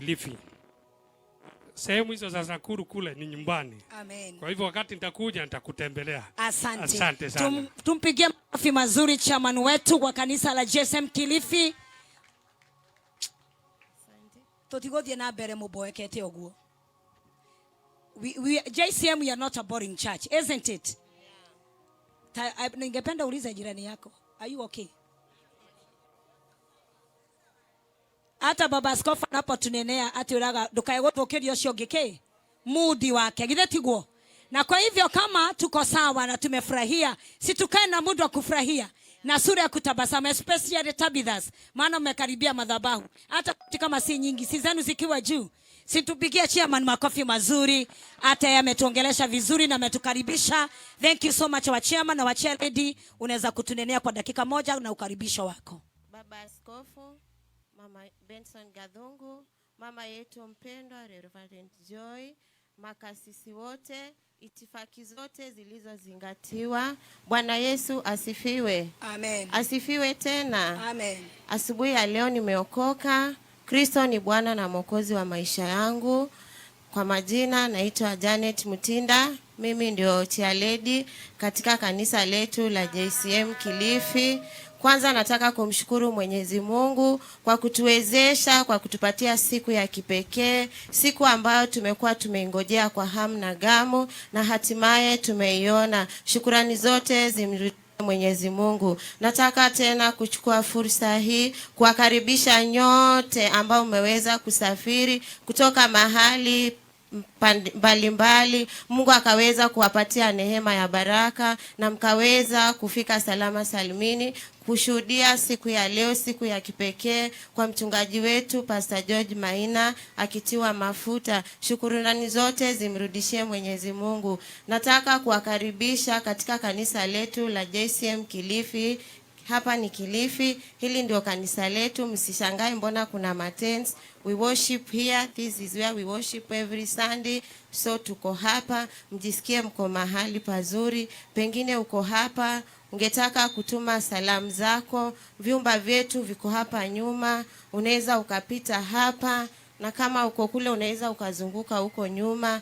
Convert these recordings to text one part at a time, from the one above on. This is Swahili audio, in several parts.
Kilifi. Sehemu hizo za Nakuru kule ni nyumbani. Amen. Kwa hivyo wakati nitakuja nitakutembelea. Asante. Asante sana. Tumpigie makofi mazuri chairman wetu wa kanisa la JSM Kilifi. Tutigothie na mbere muboekete uguo. We, JCM, we are not a boring church, isn't it? Ningependa ulize jirani yako, are you okay? Hata baba askofu anapotunenea atwiraga ndukae guthukiria ucio ungi ki mudi wake, githe tiguo? Na kwa hivyo kama tuko sawa na tumefurahia, si tukae na muda wa kufurahia na sura ya kutabasamu, especially Tabithas, maana mmekaribia madhabahu. Hata kama si nyingi, si zenu zikiwa juu, si tupigie chairman makofi mazuri. Hata yeye ametuongelesha vizuri na ametukaribisha. Thank you so much wa chairman na wa chair lady. Unaweza kutunenea kwa dakika moja na ukaribisho wako. Baba Askofu, Mama Benson Gathungu, mama yetu mpendwa Reverend Joy, makasisi wote, itifaki zote zilizozingatiwa. Bwana Yesu asifiwe. Amen. Asifiwe tena. Amen. Asubuhi ya leo nimeokoka. Kristo ni Bwana na Mwokozi wa maisha yangu. Kwa majina naitwa Janet Mutinda. Mimi ndio chair lady katika kanisa letu la JCM Kilifi. Kwanza nataka kumshukuru Mwenyezi Mungu kwa kutuwezesha, kwa kutupatia siku ya kipekee, siku ambayo tumekuwa tumeingojea kwa hamu na gamu na hatimaye tumeiona. Shukurani zote zimrudie Mwenyezi Mungu. Nataka tena kuchukua fursa hii kuwakaribisha nyote ambao mmeweza kusafiri kutoka mahali mbalimbali. Mungu akaweza kuwapatia neema ya baraka na mkaweza kufika salama salimini kushuhudia siku ya leo, siku ya kipekee kwa mchungaji wetu Pastor George Maina akitiwa mafuta. Shukrani zote zimrudishie Mwenyezi Mungu. Nataka kuwakaribisha katika kanisa letu la JCM Kilifi. Hapa ni Kilifi, hili ndio kanisa letu. Msishangae mbona kuna matents. We worship here, this is where we worship every Sunday. So tuko hapa, mjisikie mko mahali pazuri. Pengine uko hapa ungetaka kutuma salamu zako, vyumba vyetu viko hapa nyuma, unaweza ukapita hapa, na kama uko kule unaweza ukazunguka huko nyuma.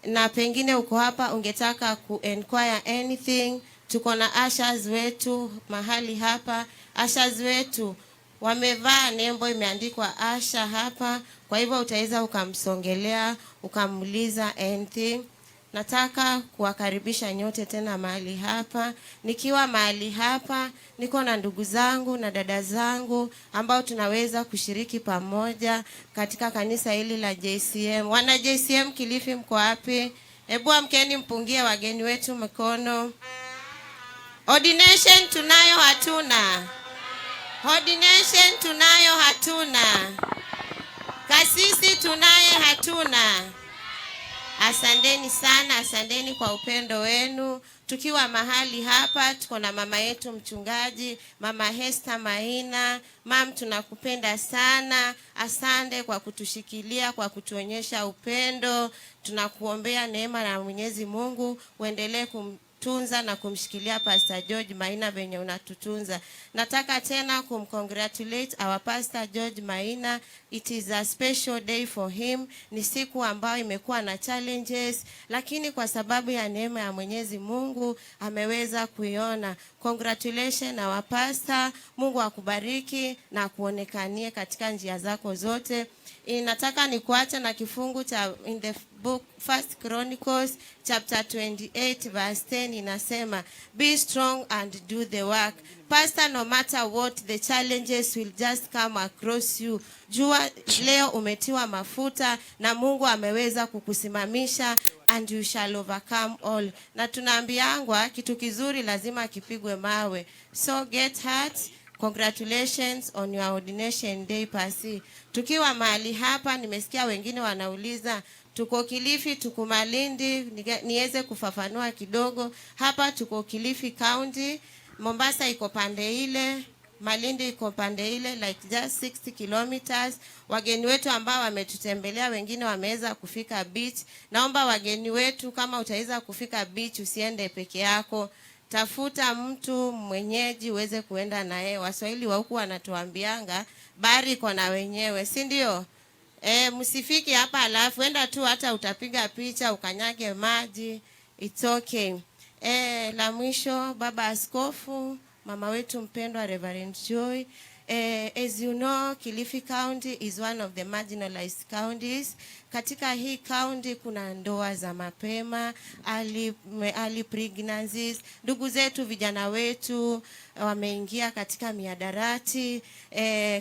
Na pengine uko hapa ungetaka ku inquire anything, tuko na ushers wetu mahali hapa. Ushers wetu wamevaa nembo imeandikwa usher hapa, kwa hivyo utaweza ukamsongelea ukamuuliza anything. Nataka kuwakaribisha nyote tena mahali hapa. Nikiwa mahali hapa niko na ndugu zangu na dada zangu ambao tunaweza kushiriki pamoja katika kanisa hili la JCM. Wana JCM Kilifi mko wapi? Hebu amkeni mpungie wageni wetu mikono. Ordination tunayo hatuna? Ordination tunayo hatuna? Kasisi tunaye hatuna? Asanteni sana, asanteni kwa upendo wenu. Tukiwa mahali hapa tuko na mama yetu mchungaji, Mama Hester Maina. Mam, tunakupenda sana. Asante kwa kutushikilia, kwa kutuonyesha upendo. Tunakuombea neema na Mwenyezi Mungu uendelee kumtunza na kumshikilia Pastor George Maina venye unatutunza. Nataka tena kumcongratulate our Pastor George Maina. It is a special day for him. Ni siku ambayo imekuwa na challenges, lakini kwa sababu ya neema ya Mwenyezi Mungu ameweza kuiona. Congratulations our pastor. Mungu akubariki na akuonekanie katika njia zako zote. Nataka nikuache na kifungu cha in the book First Chronicles chapter 28 verse 10 inasema, be strong and do the work. Pastor, no matter what the challenges will just come across you, jua leo umetiwa mafuta na Mungu ameweza kukusimamisha and you shall overcome all. Na tunaambiangwa kitu kizuri lazima kipigwe mawe. So get heart. Congratulations on your ordination day, Pasi. Tukiwa mahali hapa nimesikia wengine wanauliza tuko Kilifi, tuko Malindi, niweze kufafanua kidogo. Hapa tuko Kilifi County, Mombasa iko pande ile, Malindi iko pande ile, like just 60 kilometers. Wageni wetu ambao wametutembelea wengine wameweza kufika beach. Naomba wageni wetu, kama utaweza kufika beach usiende peke yako. Tafuta mtu mwenyeji uweze kuenda na yeye. Waswahili wa huku wanatuambianga bahari iko na wenyewe, si ndio? Msifike hapa alafu enda tu hata utapiga picha ukanyage maji. It's okay. La mwisho, Baba Askofu, mama wetu mpendwa Reverend Joy. As you know, Kilifi County is one of the marginalized counties. Katika hii county kuna ndoa za mapema, early pregnancies. Ndugu zetu vijana wetu wameingia katika mihadarati.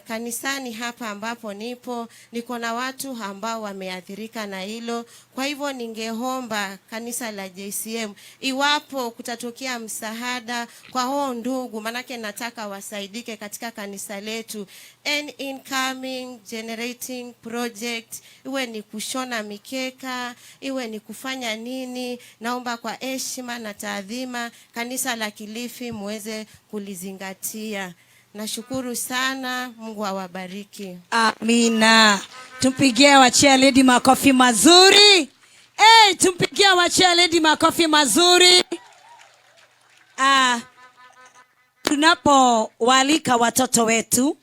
Kanisani hapa ambapo nipo, niko na watu ambao wameathirika na hilo. Kwa hivyo ningeomba kanisa la JCM, iwapo kutatokea msaada kwa hao ndugu, manake nataka wasaidike katika kanisa letu. Any incoming generating project, iwe ni kushona mikeka, iwe ni kufanya nini, naomba kwa heshima na taadhima kanisa la Kilifi muweze kulizingatia. Nashukuru sana, Mungu awabariki. Amina. Tumpigie wa chair lady makofi mazuri. Hey, tumpigie wa chair lady makofi mazuri. Tunapowalika watoto wetu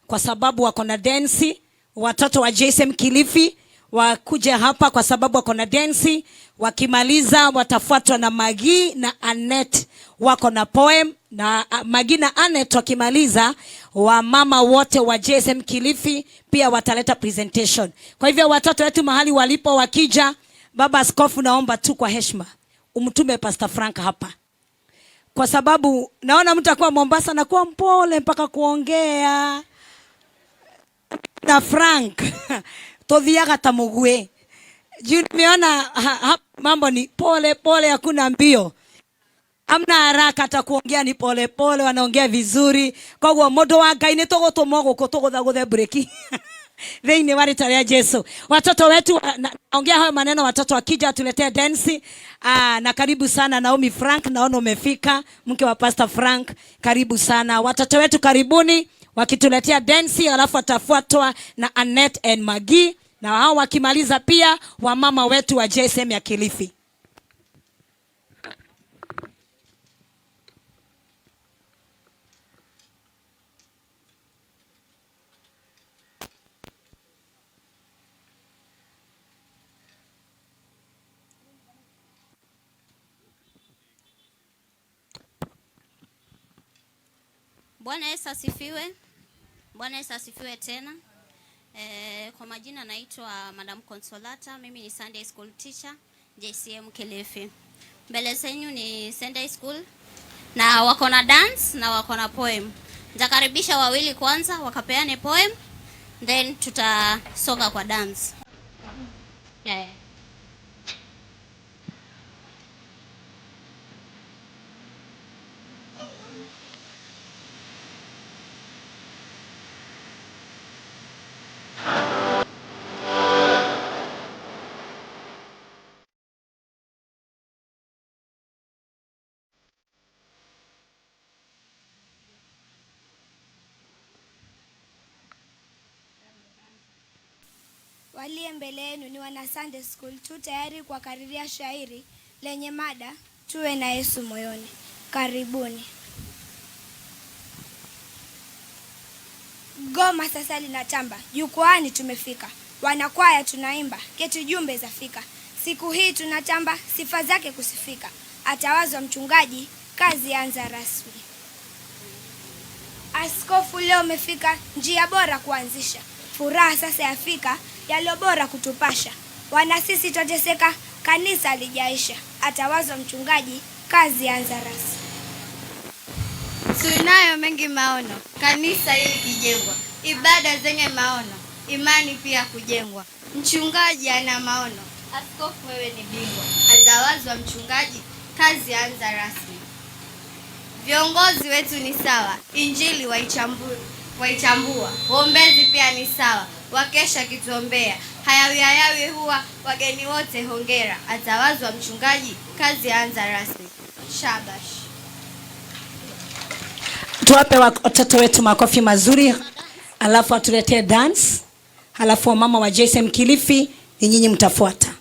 kwa sababu wako na densi, watoto wa JSM Kilifi wakuja hapa kwa sababu wako na densi. Wakimaliza watafuatwa na Magi na Annette, wako na poem na Magi na Annette wakimaliza, wamama wote wa JSM Kilifi pia wataleta presentation. Kwa hivyo watoto wetu mahali walipo wakija, Baba Askofu, naomba tu kwa heshima umtume Pastor Frank hapa, kwa sababu naona mtu akuwa Mombasa na kuwa mpole mpaka kuongea na Frank tothiaga ta mugwe. Juu nimeona mambo ni pole pole, hakuna mbio, amna haraka, hata kuongea ni pole pole, wanaongea vizuri. Koguo mundu wa Ngai ni tugutũmwo guku tuguthaguthe breki thĩinĩ wa rĩtwa rĩa Jesu. Watoto wetu naongea hayo maneno, watoto wakija tuletee dance. Na karibu sana Naomi Frank, naona umefika, mke wa Pastor Frank, karibu sana. Watoto wetu karibuni, wakituletea dance, alafu atafuatwa na Annette and Maggie, na hao wakimaliza pia wamama wetu wa JSM ya Kilifi. Bwana Yesu asifiwe. Bwana Yesu asifiwe tena. Kwa majina naitwa Madam Consolata, mimi ni Sunday School teacher JCM Kilifi. Mbele zenyu ni Sunday School na wako na dance na wako na poem. Nitakaribisha wawili kwanza wakapeane poem, then tutasonga kwa dance. Yeah. Waliye mbele yenu ni wana Sunday School tu tayari kuwakariria shairi lenye mada tuwe na Yesu moyoni. Karibuni. Goma sasa linatamba, jukwaani tumefika, wanakwaya tunaimba, keti jumbe zafika. Siku hii tunatamba, sifa zake kusifika. Atawazwa mchungaji, kazi anza rasmi. Askofu leo umefika, njia bora kuanzisha. Furaha sasa yafika, yaliyo bora kutupasha. Wana sisi twateseka, kanisa halijaisha. Atawazwa mchungaji, kazi anza rasmi. Tunayo mengi maono, kanisa hili kijengwa, ibada zenye maono, imani pia kujengwa. Mchungaji ana maono, askofu wewe ni bingwa. Atawazwa mchungaji, kazi anza rasmi. Viongozi wetu ni sawa, injili waichambua, waombezi pia ni sawa, wakesha kituombea. Hayawi hayawi huwa, wageni wote hongera. Atawazwa mchungaji, kazi anza rasmi. Shabash. Tuwape watoto wetu makofi mazuri, alafu atuletee dance, alafu wamama wa JSM Kilifi ni nyinyi mtafuata.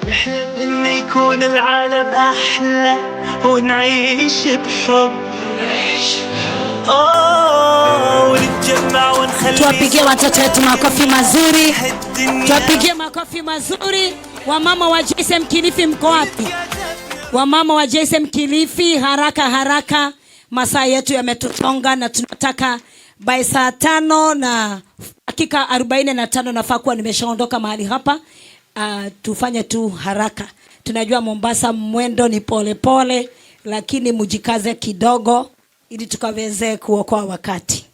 نحلم إن يكون العالم أحلى ونعيش بحب ونتجمع ونخلي. Tuwapigie watoto wetu makofi mazuri, tuwapigie makofi mazuri. Wamama wa JSM Kilifi mko wapi? Wamama wa JSM Kilifi, haraka haraka, masaa yetu yametutonga na tunataka by saa 5:45 nafaa kuwa nimeshaondoka mahali hapa. Tufanye tu haraka. Tunajua Mombasa mwendo ni pole pole, lakini mujikaze kidogo ili tukaweze kuokoa wakati.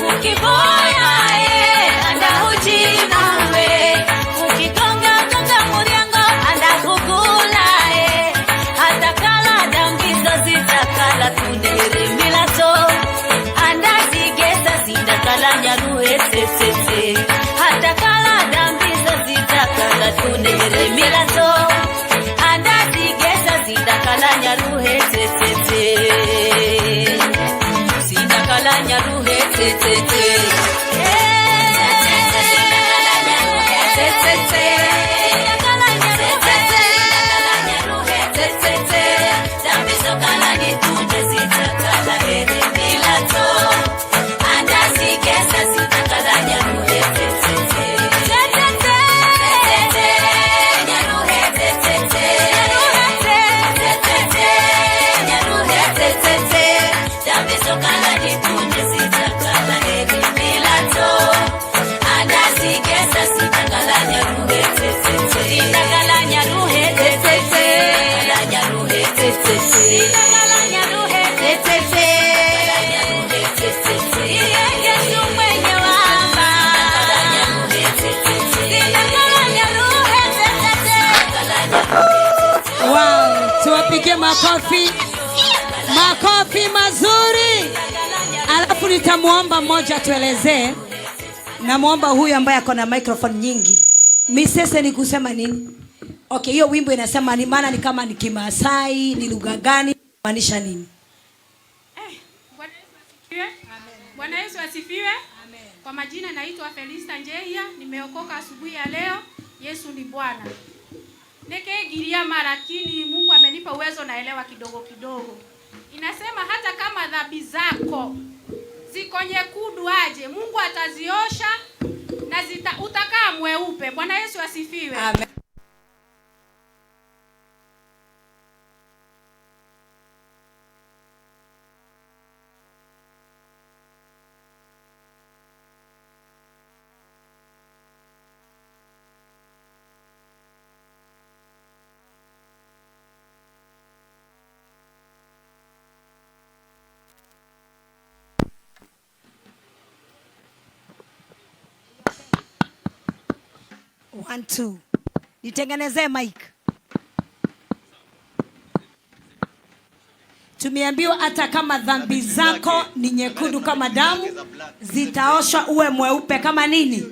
Ukiboya, anda hujina. Wow, tuwapigie makofi, makofi mazuri. Alafu nitamwomba mmoja tuelezee. Namwomba huyu ambaye ako na microphone nyingi. Misese ni kusema nini? Okay, hiyo wimbo inasema ni maana ni kama ni Kimasai, ni lugha gani, maanisha nini? Bwana Yesu asifiwe. Bwana Yesu asifiwe. Kwa majina naitwa Felista Njeia, nimeokoka asubuhi ya leo. Yesu ni Bwana. Neke-Giriama, lakini Mungu amenipa uwezo, naelewa kidogo kidogo. Inasema hata kama dhambi zako ziko nyekundu aje, Mungu ataziosha na utakaa mweupe. Bwana Yesu asifiwe. Amen. One, two. Nitengenezee mic. Tumeambiwa hata kama dhambi zako ni nyekundu kama damu, zitaoshwa uwe mweupe kama nini?